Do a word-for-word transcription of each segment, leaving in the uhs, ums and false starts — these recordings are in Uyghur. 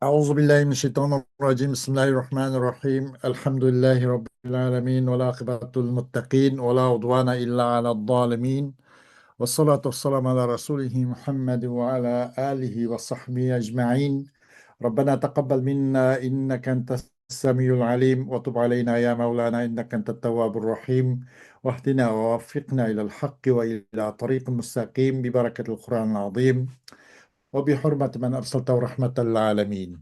أعوذ بالله من الشيطان الرجيم. بسم الله الرحمن الرحيم. الحمد لله رب العالمين، والعاقبة للمتقين، ولا عدوان إلا على الظالمين. والصلاة والسلام على رسوله محمد وعلى آله وصحبه أجمعين. ربنا تقبل منا إنك أنت السميع العليم، وتب علينا يا مولانا إنك أنت التواب الرحيم، واهدنا ووفقنا إلى الحق وإلى طريق مستقيم ببركة القرآن العظيم، وبحرمة من أرسلته رحمة للعالمين.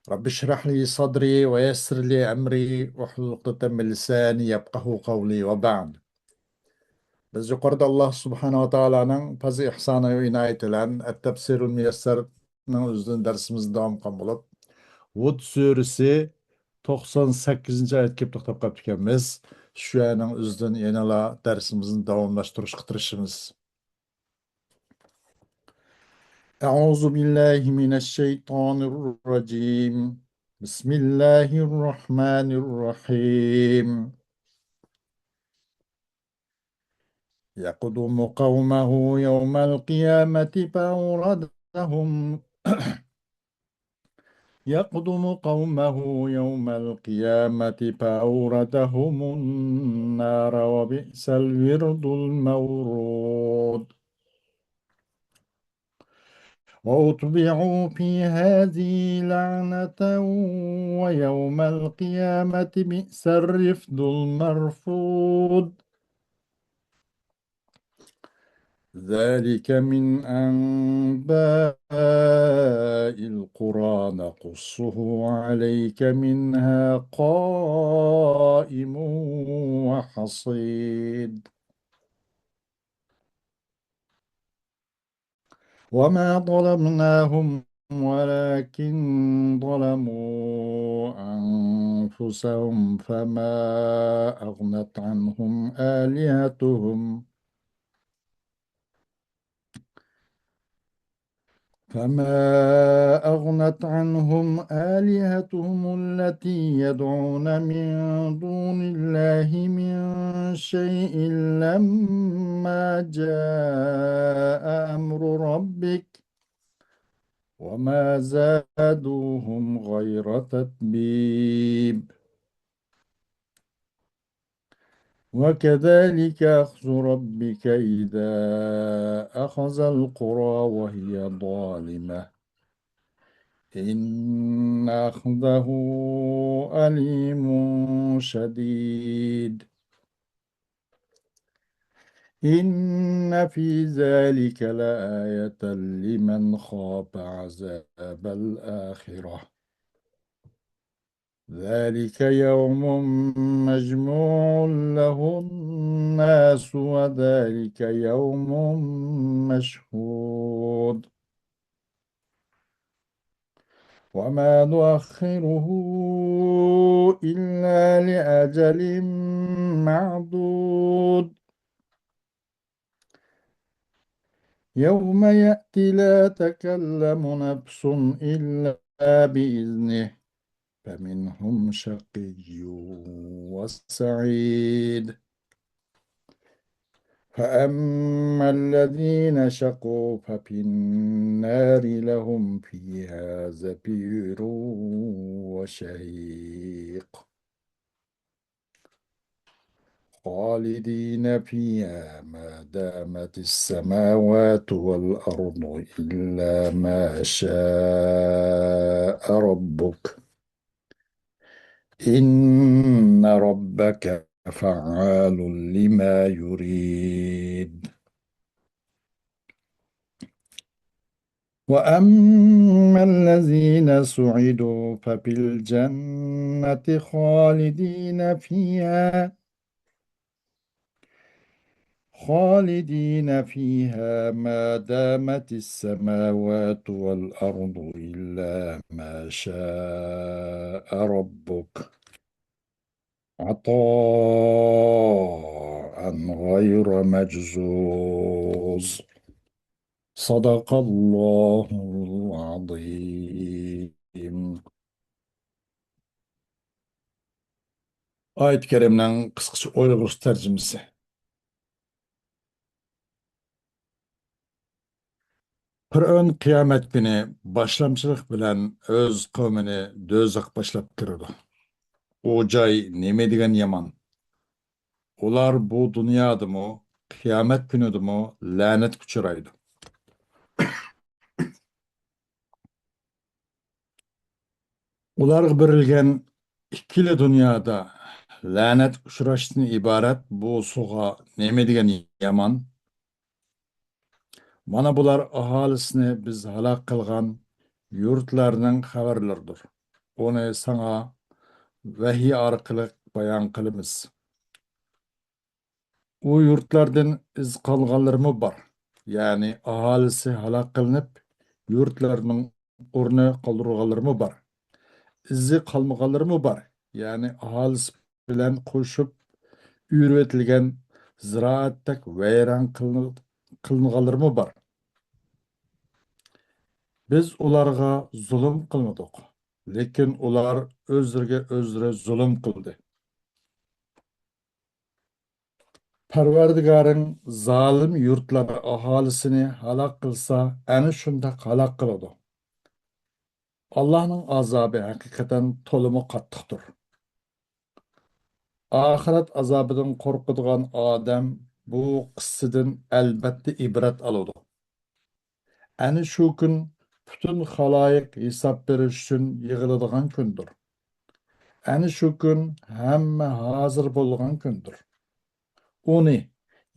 رب اشرح لي صدري ويسر لي أمري واحلل عقدة من لساني يفقهوا قولي وبعد. بىز يۇقىرىدا ئاللاھ سۇبھانەھۇ ۋە تائالانىڭ پەزلى ئېھسانى ۋە ئىنايىتى بىلەن ئەت-تەپسىرۇل مۇيەسسەرنىڭ ئۆزىدىن دەرسىمىز داۋام قىلغان بولۇپ، ھۇد سۈرىسى توقسان سەككىزىنچى ئايەتكە كېلىپ توختاپ قاپتىكەنمىز. شۇ ئايەتنىڭ ئۆزىدىن يەنىلا دەرسىمىزنى داۋاملاشتۇرۇشقا تىرىشىمىز. أعوذ بالله من الشيطان الرجيم. بسم الله الرحمن الرحيم. يقدم قومه يوم القيامة فأوردهم يقدم قومه يوم القيامة فأوردهم النار وبئس الورد المورود. وأتبعوا في هذه لعنة ويوم القيامة بئس الرفد المرفود. ذلك من أنباء القرى نقصه عليك منها قائم وحصيد. وما ظلمناهم ولكن ظلموا أنفسهم فما أغنت عنهم آلهتهم فما أغنت عنهم آلهتهم التي يدعون من دون الله من شيء لما جاء أمر ربك وما زادوهم غير تتبيب. وكذلك أخذ ربك إذا أخذ القرى وهي ظالمة إن أخذه أليم شديد. إن في ذلك لآية لمن خاف عذاب الآخرة. ذلك يوم مجموع له الناس وذلك يوم مشهود. وما نؤخره إلا لأجل معدود. يوم يأتي لا تكلم نفس إلا بإذنه فمنهم شقي وسعيد. فأما الذين شقوا ففي النار لهم فيها زفير وشهيق. خالدين فيها ما دامت السماوات والأرض إلا ما شاء ربك إن ربك فعال لما يريد. وأما الذين سعدوا ففي الجنة خالدين فيها خالدين فيها ما دامت السماوات والأرض إلا ما شاء ربك عطاء غير مجذوذ. صدق الله العظيم. ئايەت كەرىمنىڭ قىسقىچە ئۇيغۇرچە تەرجىمىسى. پىرئەۋن قىيامەت كۈنى باشلامچىلىق بىلەن ئۆز قەۋمىنى دوزاخقا باشلاپ كىرىدۇ. ئۇ جاي نېمە دېگەن يامان! ئۇلار بۇ دۇنيادىمۇ، قىيامەت كۈنىدىمۇ لەنەتكە ئۇچرايدۇ. ئۇلارغا بېرىلگەن ئىككىلا دۇنيادا لەنەتكە ئۇچراشتىن ئىبارەت بۇ سوغا نېمە دېگەن يامان! مانا بۇلار ئاھالىسىنى بىز ھالاك قىلغان يۇرتلارنىڭ خەۋەرلىرىدۇر. ئۇنى ساڭا ۋەھىي ئارقىلىق بايان قىلىمىز. ئۇ يۇرتلاردىن ئىز قالغانلىرىمۇ بار، يەنى ئاھالىسى ھالاك قىلىنىپ، يۇرتلىرىنىڭ ئورنى قالدۇرغانلىرىمۇ بار. ئىزى قالمىغانلىرىمۇ بار، يەنى ئاھالىسى بىلەن قوشۇپ ئۆرۈۋېتىلگەن زىرائەتتەك ۋەيران قىلىن-، قىلىنغانلىرىمۇ بار. بىز ئۇلارغا زۇلۇم قىلمىدۇق، لېكىن ئۇلار ئۆزلىرىگە ئۆزلىرى زۇلۇم قىلدى. پەرۋەردىگارىڭ زالىم يۇرتلار ئاھالىسىنى ھالاك قىلسا، ئەنە شۇنداق ھالاك قىلىدۇ. ئاللاھنىڭ ئازابى ھەقىقەتەن تولىمۇ قاتتىقتۇر. ئاخىرەت ئازابىدىن قورقىدىغان ئادەم بۇ قىسسىدىن ئەلبەتتە ئىبرەت ئالىدۇ. ئەنە شۇ كۈن پۈتۈن خالايىق ھېساب بېرىش ئۈچۈن يىغىلىدىغان كۈندۇر. ئەنە شۇ كۈن ھەممە ھازىر بولىدىغان كۈندۇر. ئۇنى،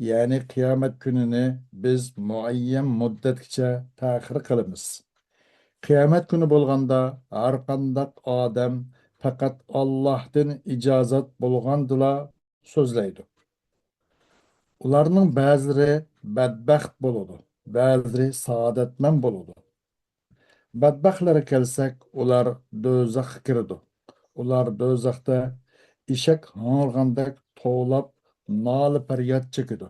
يەنى قىيامەت كۈنىنى بىز مۇئەييەن مۇددەتكىچە تەخىر قىلىمىز. قىيامەت كۈنى بولغاندا ھەرقانداق ئادەم پەقەت ئاللاھتىن ئىجازەت بولغاندىلا سۆزلەيدۇ. ئۇلارنىڭ بەزىلىرى بەدبەخت بولىدۇ، بەزىلىرى سائادەتمەن بولىدۇ. بەدبەختلەرگە كەلسەك، ئۇلار دوزاخقا كىرىدۇ. ئۇلار دوزاختا ئېشەك ھاڭرىغاندەك توۋلاپ، نالە-پەرياد چېكىدۇ.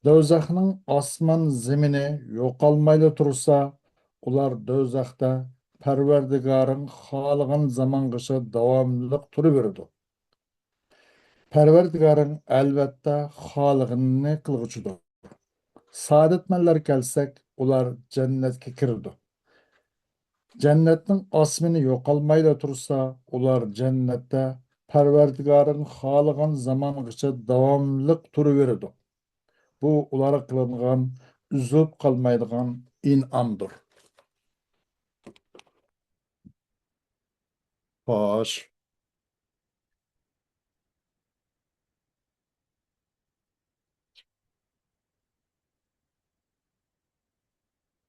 دوزاخنىڭ ئاسمان زېمىنى يوقالمايلا تۇرسا، ئۇلار دوزاختا پەرۋەردىگارىڭ خالىغان زامانغىچە داۋاملىق تۇرۇۋېرىدۇ. پەرۋەردىگارىڭ ئەلۋەتتە خالىغىنىنى قىلغۇچىدۇر. سائادەتمەنلەرگە كەلسەك، ئۇلار جەننەتكە كىرىدۇ. جەننەتنىڭ ئاسمىنى يوقالمايلا تۇرسا، ئۇلار جەننەتتە پەرۋەردىگارىڭ خالىغان زامانغىچە داۋاملىق تۇرۇۋېرىدۇ. بۇ ئۇلارغا قىلىنغان ئۈزۈلۈپ قالمايدىغان ئىنئامدۇر. خوش.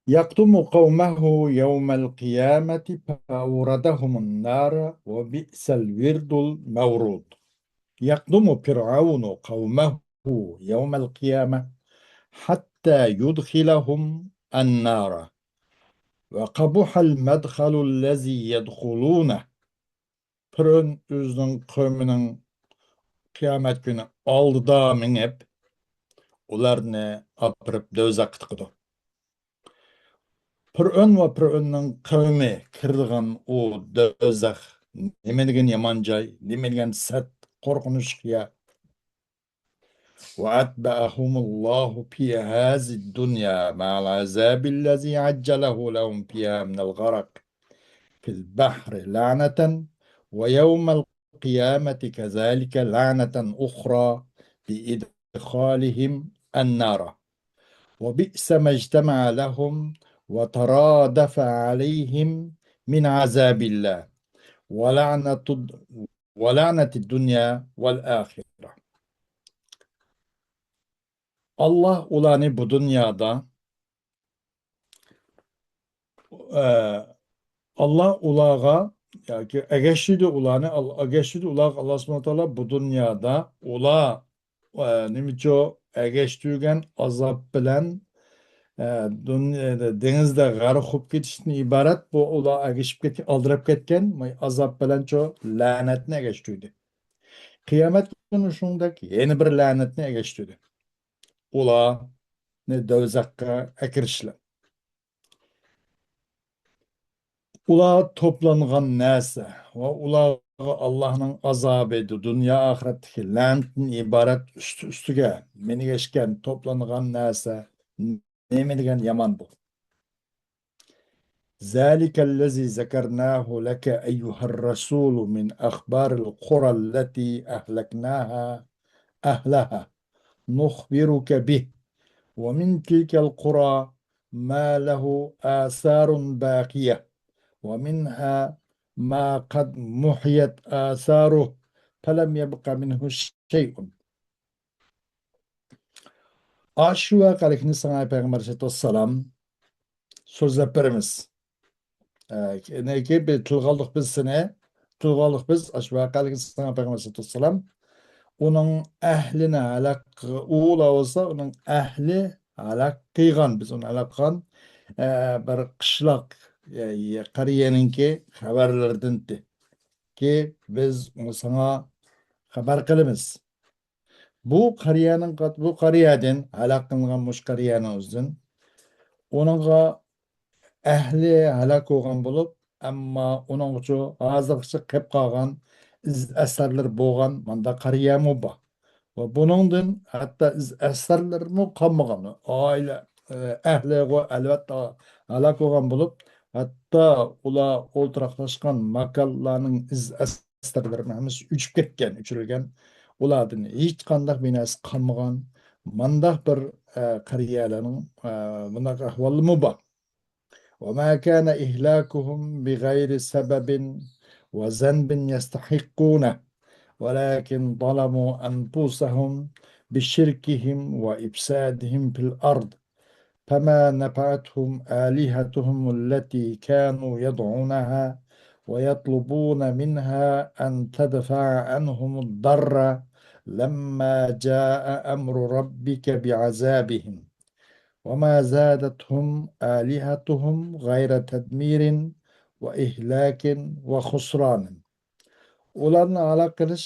يقدم قومه يوم القيامة فأوردهم النار وبئس الورد المورود. يقدم فرعون قومه يوم القيامة حتى يدخلهم النار وقبح المدخل الذي يدخلونه. پىرئەۋن ئۆزىنىڭ قەۋمىنىڭ قىيامەت كۈنى ئالدىدا مېڭىپ، ئۇلارنى ئاپىرىپ دوزاخقا تىقىدۇ. پىرئەۋن ۋە پىرئەۋننىڭ قەۋمى كىرىدىغان ئۇ دوزاخ نېمە دېگەن يامان جاي، نېمە دېگەن سەت، قورقۇنچلۇق يەر. وأتبعهم الله في هذه الدنيا مع العذاب الذي عجله لهم فيها من الغرق في البحر لعنة، ويوم القيامة كذلك لعنة أخرى بإدخالهم النار، وبئس ما اجتمع لهم وترادف عليهم من عذاب الله ولعنة، ولعنة الدنيا والآخرة. ئاللاھ ئۇلارنى بۇ دۇنيادا، ئە، ئاللاھ ئۇلارغا، ياكى ئەگەشتۈردى ئۇلارنى، ئال-، ئەگەشتۈردى ئۇلارغا ئاللاھ سۇبھانەھۇ ۋە تائالا بۇ دۇنيادا، ئۇلار، ئە، نېمىچۇ ئەگەشتۈرگەن ئازاب بىلەن، ئە، دۇن-، ئە، دېڭىزدا غەرق بولۇپ كېتىشتىن ئىبارەت بۇ ئۇلار ئەگىشىپ كەتكەن، ئالدىراپ كەتكەن ئازاب بىلەنچۇ لەنەتنى ئەگەشتۈردى. قىيامەت كۈنى شۇنىڭدەك يەنە بىر لەنەتنى ئەگەشتۈردى. ئۇلارنى دوزاخقا ئەكىرىشلەر. ئۇلار توپلانغان نەرسە ۋە ئۇلارغا ئاللاھنىڭ ئازابى، دۇنيا ئاخىرەتتىكى لەنەتتىن ئىبارەت ئۈستى-ئۈستىگە مىنگەشكەن توپلانغان نەرسە نېمە دېگەن يامان بۇ؟ ذلك الذي ذكرناه لك أيها الرسول من أخبار القرى التي أهلكناها أهلها نخبرك به ومن تلك القرى ما له آثار باقية ومنها ما قد محيت آثاره فلم يبق منه شيء. ئاشۇ ۋەقەلىكنى ساڭا پەيغەمبەر ئەلەيھىسسالام سۆزلەپ بېرىمىز. ئە، كېيىن بىز تىلغا ئالدۇق بىز سېنى، تىلغا ئالدۇق بىز ئاشۇ ۋەقەلىكنى ساڭا پەيغەمبەر ئەلەيھىسسالام. ئۇنىڭ ئەھلىنى ھالاك، ئۇلار بولسا ئۇنىڭ ئەھلى ھالاك قىلغان، بىز ئۇنى ھالاك قىلغان، ئە، بىر قىشلاق، ئە، قەرىيەنىڭكى خەۋەرلىرىدىن كى بىز ئۇنى ساڭا خەۋەر قىلىمىز. بۇ قەرىيەنىڭ قات-، بۇ قەرىيەدىن، ھالاك قىلىنغان مۇشۇ قەرىيەنىڭ ئۆزىدىن، ئۇنىڭغا ئەھلى ھالاك بولغان بولۇپ، ئەمما ئۇنىڭغىچۇ ھازىرغىچە قېلىپ قالغان ئىز ئەسەرلىرى بولغان مانداق قەرىيەمۇ بار. ۋە بۇنىڭدىن ھەتتا ئىز ئەسەرلىرىمۇ قالمىغان. ئائىلە، ئە، ئەھلىغۇ ئەلۋەتتە ھالاك بولغان بولۇپ، ھەتتا ئۇلار ئولتۇراقلاشقان ماكانلارنىڭ ئىز ئەسەرلىرىمۇ ھەممىسى ئۆچۈپ كەتكەن، ئۆچۈرۈلگەن. ئۇلاردىن ھېچقانداق بىناسى قالمىغان. مانداق بىر، ئە، قەرىيەلەرنىڭ، ئە، بۇنداق ئەھۋالىمۇ بار. وما كان إهلاكهم بغير سبب وذنب يستحقونه ولكن ظلموا أنفسهم بشركهم وإفسادهم في الأرض فما نفعتهم آلهتهم التي كانوا يدعونها ويطلبون منها أن تدفع عنهم الضر لما جاء أمر ربك بعذابهم وما زادتهم آلهتهم غير تدمير وإهلاك وخسران. ئۇلارنى ھالاك قىلىش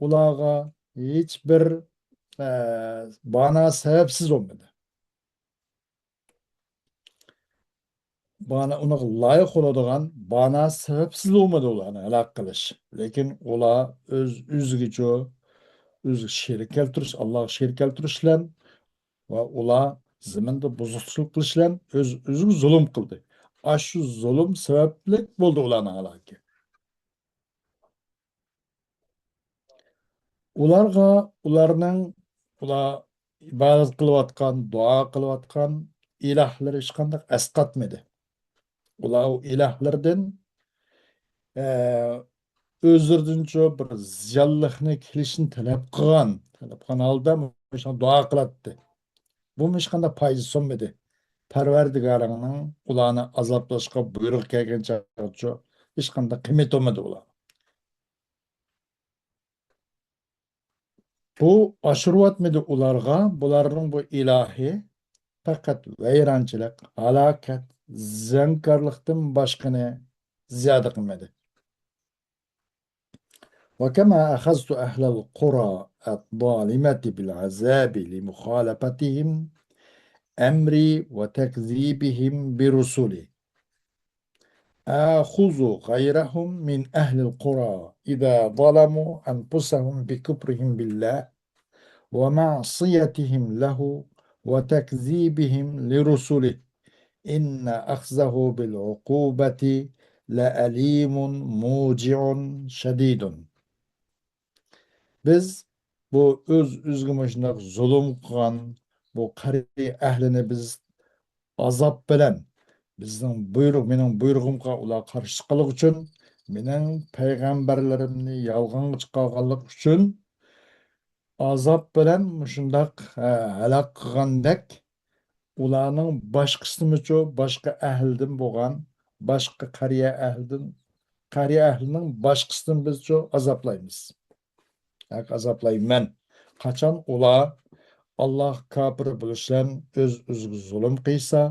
ئۇلارغا ھېچبىر، ئە، بانا سەۋەبسىز بولمىدى. بانا، ئۇنىڭغا لايىق بولىدىغان بانا سەۋەبسىز بولمىدى ئۇلارنى ھالاك قىلىش. لېكىن ئۇلار ئۆز، ئۆزىگىچۇ، ئۆزىگە شېرىك كەلتۈرۈش، ئاللاغا شېرىك كەلتۈرۈش بىلەن ۋە ئۇلار زېمىندا بۇزۇقچىلىق قىلىش بىلەن ئۆز، ئۆزىگە زۇلۇم قىلدى. ئاشۇ زۇلۇم سەۋەبلىك بولدى ئۇلارنىڭ ھالاكى. ئۇلارغا ئۇلارنىڭ، ئۇلار ئىبادەت قىلىۋاتقان، دۇئا قىلىۋاتقان ئىلاھلىرى ھېچقانداق ئەسقاتمىدى. ئۇلار ئۇ ئىلاھلىرىدىن، ئە، ئۆزلىرىدىنچۇ بىر زىيانلىقنى كېلىشىنى تەلەپ قىلغان، تەلەپ قىلغان ھالدا مۇشۇ دۇئا قىلاتتى. بۇمۇ ھېچقانداق پايدىسى بولمىدى. پەرۋەردىگارىڭنىڭ ئۇلارنى ئازابلاشقا بۇيرۇقى كەلگەن چاغدىچۇ ھېچقانداق قىممىتى بولمىدى ئۇلار. بۇ ئاشۇرۇۋاتمىدى ئۇلارغا، بۇلارنىڭ بۇ ئىلاھى پەقەت ۋەيرانچىلىق، ھالاكەت، زىيانكارلىقتىن باشقىنى زىيادە قىلمىدى. وكما أخذت أهل القرى الظالمة بالعذاب لمخالفتهم أمري وتكذيبهم برسلي، آخذ غيرهم من أهل القرى إذا ظلموا أنفسهم بكفرهم بالله ومعصيتهم له وتكذيبهم لرسله إن أخذه بالعقوبة لأليم موجع شديد. بىز بۇ ئۆز-ئۆزىگە مۇشۇنداق زۇلۇم قىلغان بۇ قەرىيە ئەھلىنى بىز ئازاب بىلەن، بىزنىڭ بۇيرۇق، مېنىڭ بۇيرۇقۇمغا ئۇلار قارشى چىققانلىقى ئۈچۈن، مېنىڭ پەيغەمبەرلىرىمنى يالغانغا چىقارغانلىقى ئۈچۈن ئازاب بىلەن مۇشۇنداق، ھە، ھالاك قىلغاندەك، ئۇلارنىڭ باشقىسىنىمۇچۇ، باشقا ئەھلىدىن بولغان، باشقا قەرىيە ئەھلىدىن، قەرىيە ئەھلىنىڭ باشقىسىنى بىزچۇ ئازابلايمىز. ياكى ئازابلايمەن. قاچان ئۇلار ئاللاھقا كاپىر بولۇش بىلەن ئۆز-ئۆزىگە زۇلۇم قىلسا،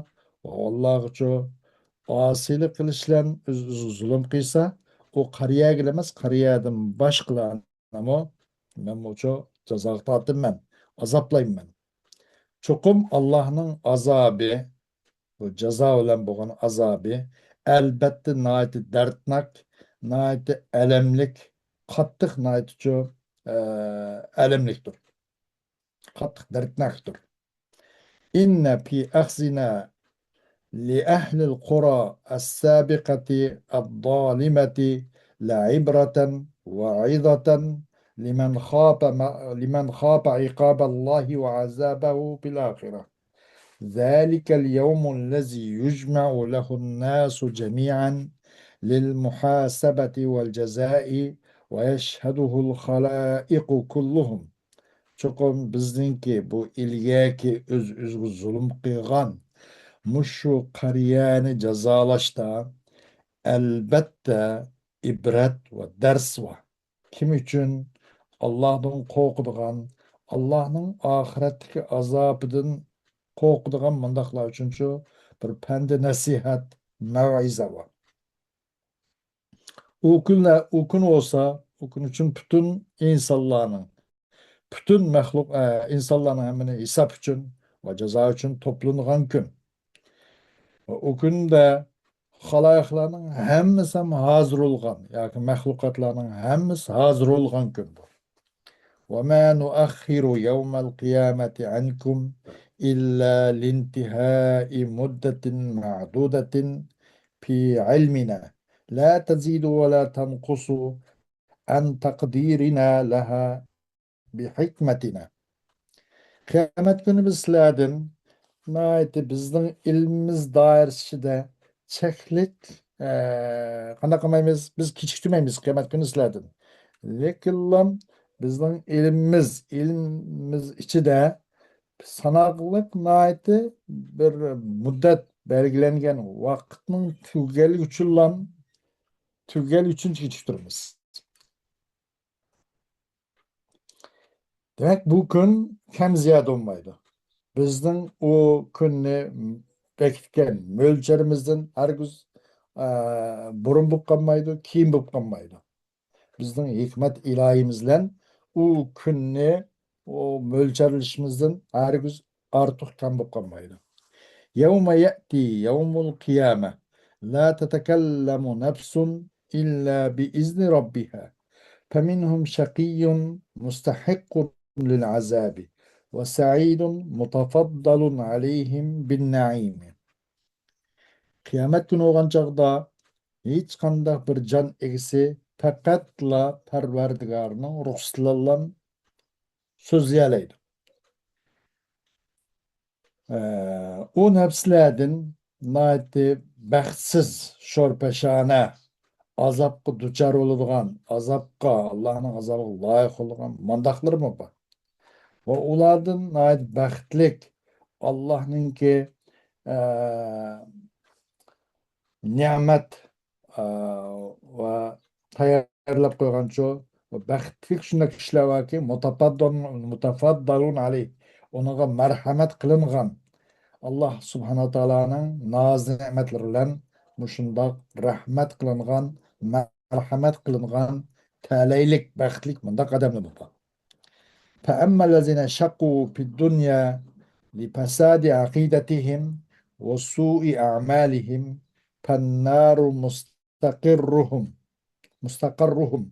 ۋە ئاللاھقىچۇ ئاسىيلىق قىلىش بىلەن ئۆز-ئۆزىگە زۇلۇم قىلسا، ئۇ قەرىيەگىلا ئەمەس، قەرىيەدىن باشقىلارنىمۇ مەنمۇچۇ جازاغا تارتىمەن، ئازابلايمەن. چوقۇم ئاللاھنىڭ ئازابى، بۇ جازا بىلەن بولغان ئازابى، ئەلبەتتە ناھايىتى دەردناك، ناھايىتى ئەلەملىك، قاتتىق ناھايىتىچۇ، ئە، ئەلەملىكتۇر. قاتتىق دەردناكتۇر. إن في أخذنا لأهل القرى السابقة الظالمة لعبرة وعظة لمن خاف م-، لمن خاف عقاب الله وعذابه في الآخرة. ذلك اليوم الذي يجمع له الناس جميعا للمحاسبة والجزاء ويشهده الخلائق كلهم. چوقۇم بىزنىڭكى بۇ ئىلگەركى ئۆز-ئۆزىگە زۇلۇم قىلغان مۇشۇ قارىيەنى جازالاشتا، ئەلبەتتە، ئىبرەت ۋە دەرس بار. كىم ئۈچۈن؟ ئاللاھتىن قورقىدىغان، ئاللاھنىڭ ئاخىرەتتىكى ئازابىدىن قورقىدىغان مۇنداقلار ئۈچۈنچۇ بىر پەندى نەسىھەت، مەۋئىزە بار. ئۇ كۈنلەر، ئۇ كۈن بولسا، ئۇ كۈن ئۈچۈن پۈتۈن ئىنسانلارنىڭ، پۈتۈن مەخلۇق، ئە، ئىنسانلارنىڭ ھەممىنى ھېساب ئۈچۈن ۋە جازا ئۈچۈن توپلىنىدىغان كۈن. ۋە ئۇ كۈندە خالايىقلارنىڭ ھەممىسى ھەم ھازىر بولغان ياكى مەخلۇقاتلارنىڭ ھەممىسى ھازىر بولغان كۈن بۇ. وما نؤخر يوم القيامة عنكم إلا لانتهاء مدة معدودة في علمنا لا تزيد ولا تنقص عن تقديرنا لها بحكمتنا. قىيامەت كۈنى بىز سىلەردىن ناھايىتى بىزنىڭ ئىلمىمىز دائىرىسى ئىچىدە چەكلىك، ئە، قانداق قىلمايمىز؟ بىز كېچىكتۈرمەيمىز قىيامەت كۈنى سىلەردىن. لېكىنلا بىزنىڭ ئىلمىمىز، ئىلمىمىز ئىچىدە ساناقلىق ناھايىتى بىر مۇددەت بەلگىلەنگەن ۋاقىتنىڭ تۈگىگەنلىكى ئۈچۈنلا، تۈگىگەنلىكى ئۈچۈن كېچىكتۈرىمىز. دېمەك، بۇ كۈن كەم زىيادە بولمايدۇ. بىزنىڭ ئۇ كۈننى بېكىتكەن مۆلچەرىمىزدىن ھەرگىز، ئە، بۇرۇن بولۇپ قالمايدۇ، كېيىن بولۇپ قالمايدۇ. بىزنىڭ ھېكمەت ئىلاھىيىمىز بىلەن ئۇ كۈننى، ئۇ مۆلچەرلىشىمىزدىن ھەرگىز ئارتۇق كەم بولۇپ قالمايدۇ. يوم يأتي يوم القيامة لا تتكلم نفس إلا بإذن ربها فمنهم شقي مستحق للعذاب وسعيد متفضل عليهم بالنعيم. قىيامەت كۈنى بولغان چاغدا ھېچقانداق بىر جان ئىگىسى پەقەتلا پەرۋەردىگارنىڭ رۇخسىتىلا سۆزلىيەلەيدۇ. ئە، ئۇ نەپسلەردىن ناھايىتى بەختسىز، شورپەشانە، ئازابقا دۇچار بولىدىغان، ئازابقا، ئاللاھنىڭ ئازابىغا لايىق بولىدىغان مانداقلىرىمۇ بار. ۋە ئۇلاردىن ناھايىتى بەختلىك، ئاللاھنىڭكى، ئە، نېمەت، ئە، ۋە تەييارلاپ قويغانچۇ، ۋە بەختلىك شۇنداق كىشىلەر باركى، مۇتەپەددۇن-، مۇتەفەددەلۇن ئەلەيھ، ئۇنىڭغا مەرھەمەت قىلىنغان. ئاللاھ سۇبھانەھۇ ۋە تائالانىڭ نازى نېمەتلىرى بىلەن مۇشۇنداق رەھمەت قىلىنغان، مەرھەمەت قىلىنغان، تەلەيلىك، بەختلىك مۇنداق ئادەملەر بولغان. فأما الذين شقوا في الدنيا لفساد عقيدتهم وسوء أعمالهم فالنار مستقرهم، مستقرهم،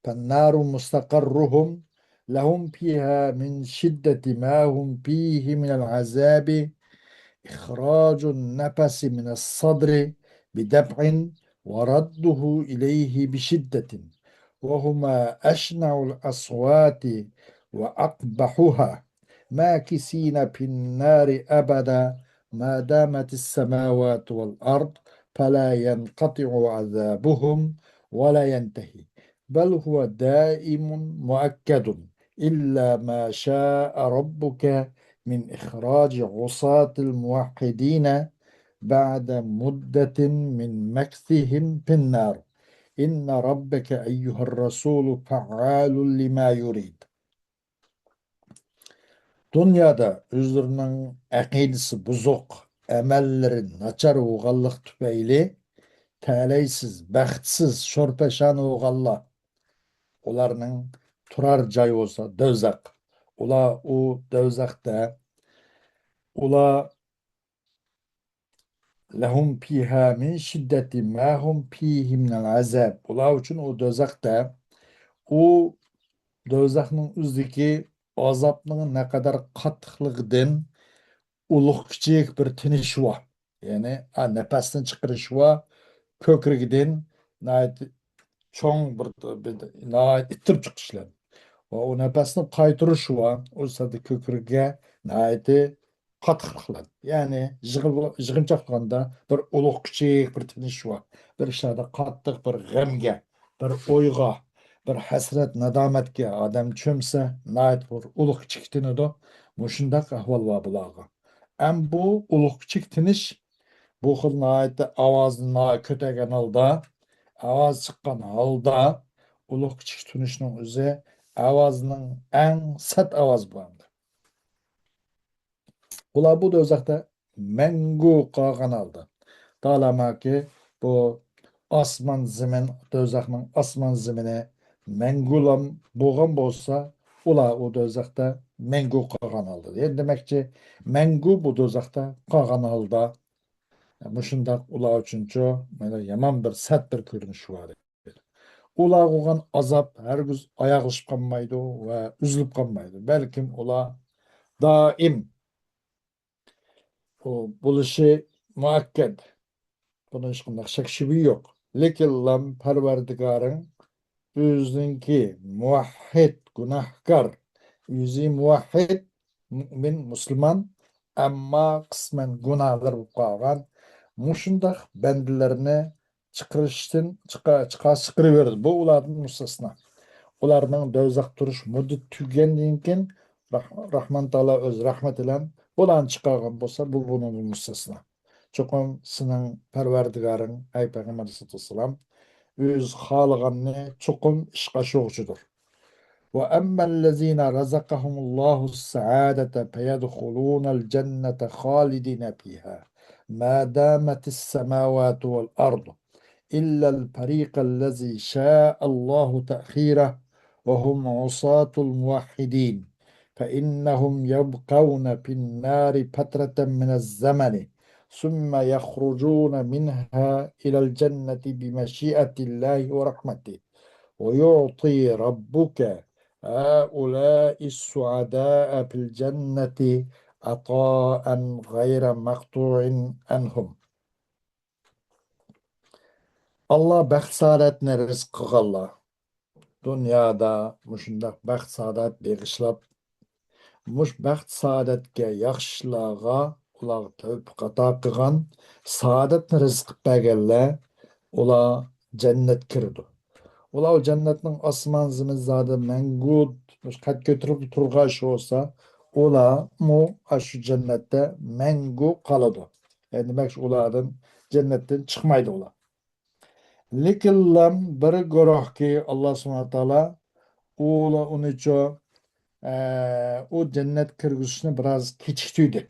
فالنار مستقرهم لهم فيها من شدة ما هم فيه من العذاب إخراج النفس من الصدر بدفع ورده إليه بشدة، وهما أشنع الأصوات وأقبحها، ماكثين في النار أبدا ما دامت السماوات والأرض، فلا ينقطع عذابهم ولا ينتهي، بل هو دائم مؤكد، إلا ما شاء ربك من إخراج عصاة الموحدين بعد مدة من مكثهم في النار، إن ربك أيها الرسول فعال لما يريد. دۇنيادا ئۆزلىرىنىڭ ئەقىدىسى بۇزۇق، ئەمەللىرى ناچار بولغانلىقى تۈپەيلى تەلەيسىز، بەختسىز، شورپەشانە بولغانلار، ئۇلارنىڭ تۇرار جايى بولسا دوزاخ. ئۇلار ئۇ دوزاختا، ئۇلار لهم فيها من شدة ما هم فيه من العذاب. ئۇلار ئۈچۈن ئۇ دوزاختا، ئۇ دوزاخنىڭ ئۆزىدىكى ئازابنىڭ نەقەدەر قاتتىقلىقىدىن ئۇلۇغ كىچىك بىر تىنىشى بار. يەنى، ئا، نەپەسنى چىقىرىشى بار، كۆكرىكىدىن ناھايىتى چوڭ بىر، بىر ناھايىتى ئىتتىرىپ چىقىشلار. ۋە ئۇ نەپەسنى قايتۇرۇشى بار، ئۇ سەدە كۆكرىكىگە ناھايىتى قاتتىقلىق قىلىدۇ. يەنى يىغىل-، يىغىنچاقلىغاندا بىر ئۇلۇغ كىچىك بىر تىنىش بار. بىر ئىشلاردا قاتتىق بىر غەمگە، بىر ئويغا، بىر ھەسرەت، نادامەتكە ئادەم چۆمسە، ناھايىتى بىر ئۇلۇغ كىچىك تىنىدۇ. مۇشۇنداق ئەھۋال بار بۇلارغا. ئەم بۇ ئۇلۇغ كىچىك تىنىش، بۇ خىل ناھايىتى ئاۋازنى ناھايىتى كۆتەرگەن ھالدا، ئاۋاز چىققان ھالدا، ئۇلۇغ كىچىك تىنىشنىڭ ئۆزى ئاۋازنىڭ ئەڭ سەت ئاۋازى بولغاندا. ئۇلار بۇ دوزاختا مەڭگۈ قالغان ھالدا. تائالاكى بۇ ئاسمان زېمىن، دوزاخنىڭ ئاسمان زېمىنى مەڭگۈلام بولغان بولسا، ئۇلار ئۇ دوزاختا مەڭگۈ قالغان ھالدا. يەنى دېمەكچى، مەڭگۈ بۇ دوزاختا قالغان ھالدا، مۇشۇنداق ئۇلار ئۈچۈنچۇ، مانا يامان بىر سەت بىر كۆرۈنۈش بار. ئۇلارغا بولغان ئازاب ھەرگىز ئاياغلىشىپ قالمايدۇ ۋە ئۈزۈلۈپ قالمايدۇ. بەلكىم ئۇلار دائىم ئۇ بولۇشى مۇئەككەد. بۇنىڭ ھېچقانداق شەك-شۈبھە يوق. لېكىنلا پەرۋەردىگارىڭ ئۆزىنىڭكى مۇۋەھھىد، گۇناھكار، ئۆزى مۇۋەھھىد، مۇئمىن، مۇسۇلمان، ئەمما قىسمەن گۇناھلار بولۇپ قالغان مۇشۇنداق بەندىلەرنى چىقىرىشتىن، چىقا-، چىقا-، چىقىرىۋېرىدۇ. بۇ ئۇلاردىن مۇستەسنا. ئۇلارنىڭ دوزاخ تۇرۇش مۇددىتى تۈگىگەندىن كېيىن، راھ-، راھمان تائالا ئۆز رەھمىتى بىلەن بۇلارنى چىقارغان بولسا، بۇ بۇنىڭدىن مۇستەسنا. چوقۇم سېنىڭ پەرۋەردىگارىڭ، ئەي پەيغەمبەر ئەلەيھىسسالاتۇ ۋەسسالام، ئۆزى خالىغاننى چوقۇم ئىشقا ئاشۇرغۇچىدۇر. وأما الذين رزقهم الله السعادة فيدخلون الجنة خالدين فيها ما دامت السماوات والأرض إلا الفريق الذي شاء الله تأخيره وهم عصاة الموحدين فإنهم يبقون في النار فترة من الزمن ثم يخرجون منها إلى الجنة بمشيئة الله ورحمته ويعطي ربك هؤلاء السعداء في الجنة عطاء غير مقطوع عنهم. ئاللا بەخت-سائادەتنى رىزىق قىلغانلار، دۇنيادا مۇشۇنداق بەخت-سائادەت بېغىشلاپ، مۇشۇ بەخت-سائادەتكە، ياخشىلارغا ئۇلارغا تەۋپىق ئاتا قىلغان، سائادەتنى رىزىق قىلىپ بەرگەنلەر، ئۇلار جەننەتكە كىرىدۇ. ئۇلار ئۇ جەننەتنىڭ ئاسمان زېمىن زادى مەڭگۈ مۇشۇ قەد كۆتۈرۈپ تۇرغان ئىش بولسا، ئۇلارمۇ ئاشۇ جەننەتتە مەڭگۈ قالىدۇ. يەنى دېمەك، ئۇلاردىن جەننەتتىن چىقمايدۇ ئۇلار. لېكىنلا بىر گۇرۇھكى ئاللا سۇبھانەھۇ ۋە تائالا ئۇلار ئۇنىچۇ، ئە، ئۇ جەننەت كىرگۈزۈشنى بىراز كېچىكتۈردى.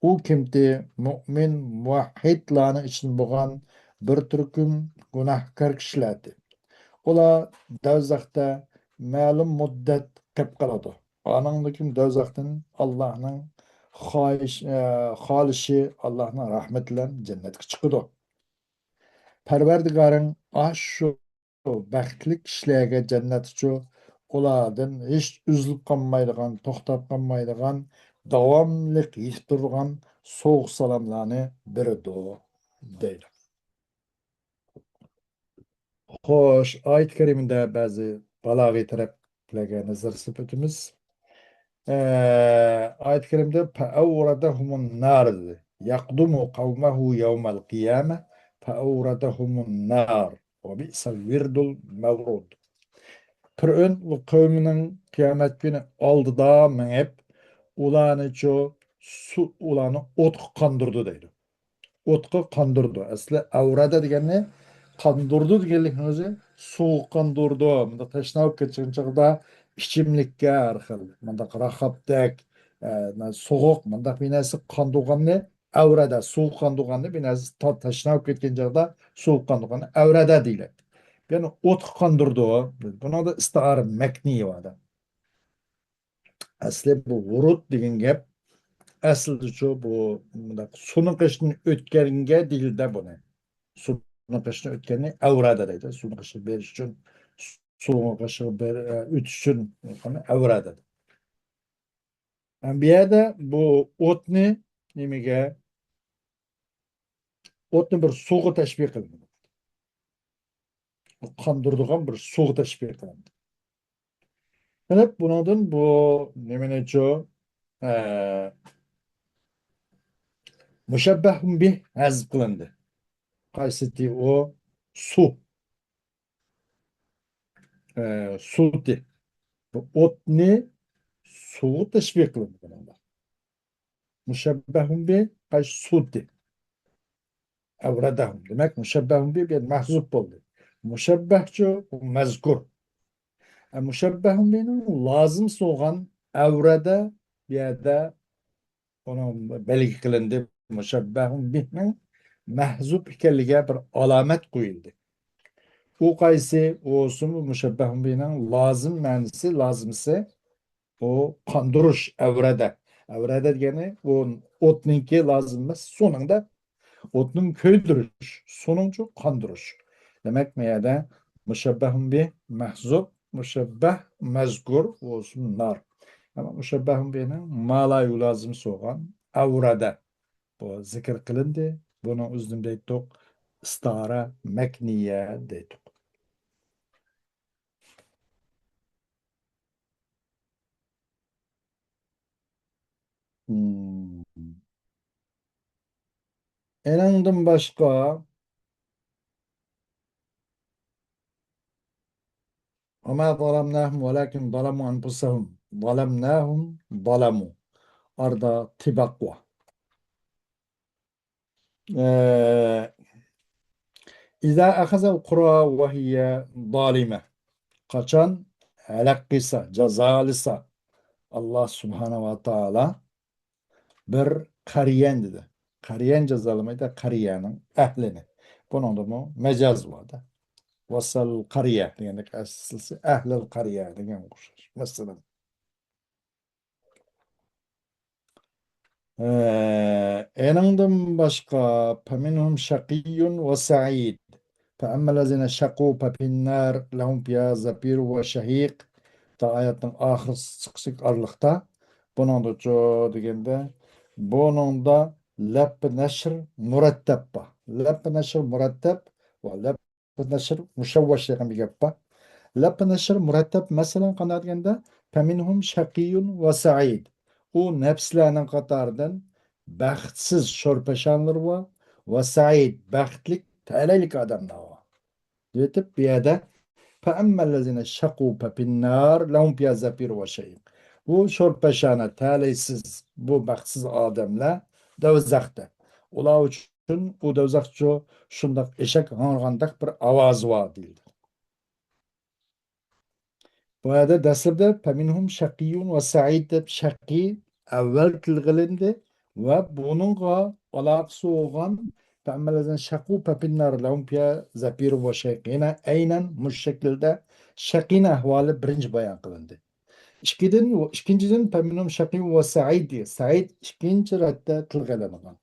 ئۇ كىمتى؟ مۇئمىن، مۇۋەھھىدلارنىڭ ئىچىدىن بولغان بىر تۈركۈم گۇناھكار كىشىلەردى. ئۇلار دوزاختا مەلۇم مۇددەت قېلىپ قالىدۇ. ئانىڭدىن كېيىن دوزاختىن ئاللانىڭ خاھىش-، ئە، خالىشى، ئاللانىڭ رەھمىتى بىلەن جەننەتكە چىقىدۇ. پەرۋەردىگارىڭ ئاشۇ بەختلىك كىشىلەرگە جەننەتچۇ، ئۇلاردىن ھېچ ئۈزۈلۈپ قالمايدىغان، توختاپ قالمايدىغان، داۋاملىق يېتىپ تۇرىدىغان سوۋغا-سالاملارنى بېرىدۇ، دەيدۇ. خوش، ئايەت كەرىمىدە بەزى بالاغىي تەرەپلەرگە نەزەر سېلىپ ئۆتىمىز. ئە، ئايەت كەرىمدە فأوردهم النار دېدى. يقدم قومه يوم القيامة فأوردهم النار وبئس الورد المورود. پىرئون بۇ قەۋمىنىڭ قىيامەت كۈنى ئالدىدا مېڭىپ، ئۇلارنىچۇ سۇ، ئۇلارنى ئوتقا قاندۇرىدۇ دەيدۇ. ئوتقا قاندۇرىدۇ. ئەسلى ئەۋرەدە دېگەننى قاندۇرىدۇ دېگەنلىكنىڭ ئۆزى سۇغا قاندۇرىدۇ. مۇنداق تەشنا بولۇپ كەتكەن چاغدا ئىچىملىككە ھەر خىل، مۇنداق راخابتەك، ئە، سوغۇق، مۇنداق بىر نەرسە قاندۇرغاننى ئەۋرەدە، سۇغا قاندۇرغاننى بىر نەرسە تا-، تەشنا بولۇپ كەتكەن چاغدا سۇغا قاندۇرغاننى ئەۋرەدە دېيىلەتتى. يەنى ئوتقا قاندۇرىدۇ. بۇنىڭدا ئىستىئارە مەكنىي بار. ئەسلى بۇ ۋۇرۇد دېگەن گەپ، ئەسلىدىچۇ بۇ مۇنداق سۇنىڭ قېشىدىن ئۆتكەنگە دېيىلدى بۇنى. سۇنىڭ قېشىدىن ئۆتكەننى ئەۋرەدە دەيدۇ. سۇنىڭ قېشىغا بېرىش ئۈچۈن، سۇنىڭ قېشىغا بېر-، ئۆتۈش ئۈچۈن ئەۋرەدە. ئەمما بۇ يەردە بۇ ئوتنى نېمىگە؟ ئوتنى بىر سۇغا تەشبىھ قىلىندى. قاندۇرىدىغان بىر سۇغا تەشبىھ قىلىندى. قىلىپ، بۇنىڭدىن بۇ نېمىنىچۇ، ئە، مۇشەببەھۇن بىھ ھەزپ قىلىندى. قايسىتى ئۇ؟ سۇ. ئە، سۇتى. بۇ ئوتنى سۇغا تەشبىھ قىلىندى بۇنىڭدا. مۇشەببەھۇن بىھ، قايسى سۇتى. ئەۋرەدەھۇم. دېمەك، مۇشەببەھۇن بىھ بۇ يەردە مەھزۇپ بولدى. مۇشەببەھچۇ، بۇ مەزكۇر. ئە، مۇشەببەھۇن بىھنىڭ لازىمسى بولغان ئەۋرەدە بۇ يەردە ئۇنىڭ بەلگە قىلىندى. مۇشەببەھۇن بىھنىڭ مەھزۇپ ئىكەنلىكىگە بىر ئالامەت قويۇلدى. ئۇ قايسى؟ ئۇ بولسىمۇ مۇشەببەھۇن بىھنىڭ لازىم مەنىسى، لازىمسى ئۇ قاندۇرۇش، ئەۋرەدە. ئەۋرەدە دېگەنى ئۇ ئوتنىڭكى لازىم ئەمەس، سۇنىڭ دە. ئوتنىڭ كۆيدۈرۈش، سۇنىڭچۇ قاندۇرۇش. دېمەك، ما يەردە مۇشەببەھۇن بىھ مەھزۇپ، مۇشەببەھ مەزكۇر بولسۇن نار. ئەمما مۇشەببەھۇن بىھنىڭ ما لا يۇلازىم سوغان ئەۋرەدە. بۇ زىكىر قىلىندى. بۇنىڭ ئۆزىنى دەيتتۇق، ئىستارە مەكنىيە دەيتتۇق. مم. ئېنىڭدىن باشقا، وما ظلمناهم ولكن ظلموا أنفسهم. ظلمناهم، ظلموا. ئارىدا تىباق بار. ئە، إذا أخذ القرى وهي ظالمة. قاچان ھالاك قىلسا، جازالىسا، ئاللا سۇبھانەھۇ ۋە تائالا بىر قەريەنى دېدى. قەريەنى جازالىمايدۇ، قەريەنىڭ ئەھلىنى. بۇنىڭدىمۇ مەجاز بار-دە. ۋەسەل قەريە دېگەندەك، ئەسلىسى ئەھلىل قەريە دېگەنگە ئوخشاش. مەسىلەن، ئە، ئېنىڭدىن باشقا، فمنهم شقي وسعيد. فأما الذين شقوا ففي النار لهم فيها زفير وشهيق. تا ئايەتنىڭ ئاخىرى چىقىشلىق ئارىلىقتا. بۇنىڭدىچۇ دېگەندە، بۇنىڭدا لەپ نەشر مۇرەتتەپ بار. لەپ نەشر مۇرەتتەپ ۋە لەپ نەشر مۇشەۋۋەش دېگەن بىر گەپ بار. لەپ نەشر مۇرەتتەپ، مەسىلەن، قانداق دېگەندە، فمنهم شقي وسعيد. ئۇ نەپسلەرنىڭ قاتارىدىن بەختسىز شورپەشانلىرى بار ۋە سەئىد، بەختلىك، تەلەيلىك ئادەملەر بار. دېيىپ، بۇ يەردە فأما الذين شقوا ففي النار لهم فيها زفير وشهيق. بۇ شورپەشانە، تەلەيسىز، بۇ بەختسىز ئادەملەر دوزاختا. ئۇلار ئۈچۈن ئۇ دوزاخچۇ شۇنداق ئېشەك ھاڭرىغاندەك بىر ئاۋازى بار دېيىلدى. بۇ يەردە دەسلەپتە فمنهم شقي وسعيد دەپ شەقىي ئەۋۋەل تىلغا ئېلىندى ۋە بۇنىڭغا ئالاقىسى بولغان فأما الذين شقوا ففي النار لهم فيها زفير وشهيق. يەنە ئەينەن مۇشۇ شەكىلدە شەقىينىڭ ئەھۋالى بىرىنچى بايان قىلىندى. ئىككىدىن، ئىككىنچىدىن، فمنهم شقي وسعيد دېگەن. سەئىد ئىككىنچى رەتتە تىلغا ئېلىنغان.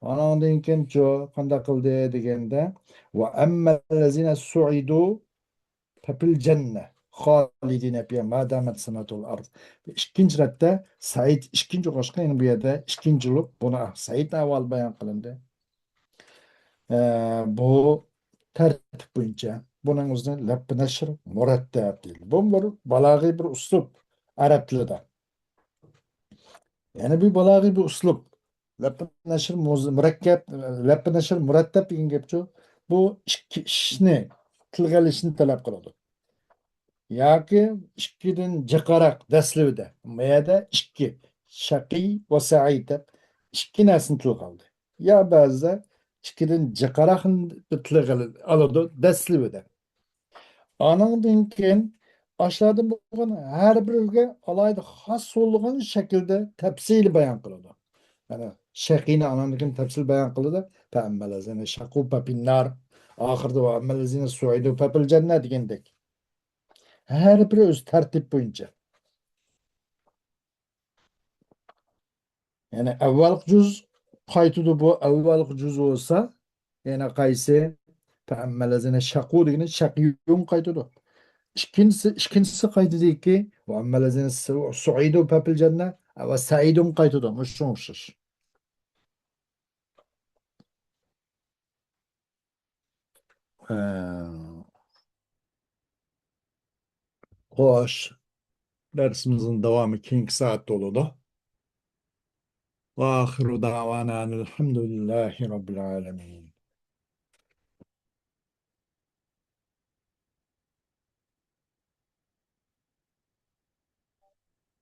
ئانىڭدىن كېيىن چۇ قانداق قىلدى دېگەندە، وأما الذين سعدوا ففي الجنة خالدين فيها ما دامت سماوات والأرض. ئىككىنچى رەتتە سەئىد ئىككىنچى بولغاچقا، يەنە بۇ يەردە ئىككىنچى بولۇپ، بۇنى سەئىدنىڭ ئەھۋالى بايان قىلىندى. ئە، بۇ تەرتىپ بويىچە بۇنىڭ ئۆزىنى لەپ نەشر مۇرەتتەپ دەيدۇ. بۇ بىر بالاغىي بىر ئۇسلۇب ئەرەب تىلىدا. يەنە بىر بالاغىي بىر ئۇسلۇب. لەپ نەشر مۇز-، مۇرەككەپ، لەپ نەشر مۇرەتتەپ دېگەن گەپچۇ. بۇ ئىككى ئىشنى تىلغا ئېلىشنى تەلەپ قىلىدۇ. ياكى ئىككىدىن جىقراق دەسلىۋىدە. بۇ يەردە ئىككى، شەقىي ۋە سەئىد دەپ ئىككى نەرسىنى تىلغا ئالدى. يا بەزىدە ئىككىدىن جىقراقنى تىلغا ئالىدۇ دەسلىۋىدە. ئانىڭدىن كېيىن ئاشۇلاردىن بولغان ھەر بىرىگە ئالاھىدە خاس بولغان شەكىلدە تەپسىلىي بايان قىلىدۇ. يەنى شەقىينى ئانىڭدىن كېيىن تەپسىلىي بايان قىلىدۇ. فأما الذين شقوا ففي النار. ئاخىرىدا وأما الذين سعدوا ففي الجنة دېگەندەك. ھەر بىرى ئۆز تەرتىپ بويىچە. يەنى ئەۋۋەلقى جۈز قايتىدۇ. بۇ ئەۋۋەلقى جۈز بولسا، يەنە قايسى؟ فأما الذين شقوا دېگىنى شەقىيۇن قايتىدۇ. ئىككىنچىسى، ئىككىنچىسى قايتىدىكى، وأما الذين سعدوا ففي الجنة، ۋە سەئىدۇن قايتىدۇ، مۇشۇنىڭغا ئوخشاش. ئە، خوش. دەرسىمىزنىڭ داۋامى كېيىنكى سائەتتە بولىدۇ. وآخر دعوانا أن الحمد لله رب العالمين.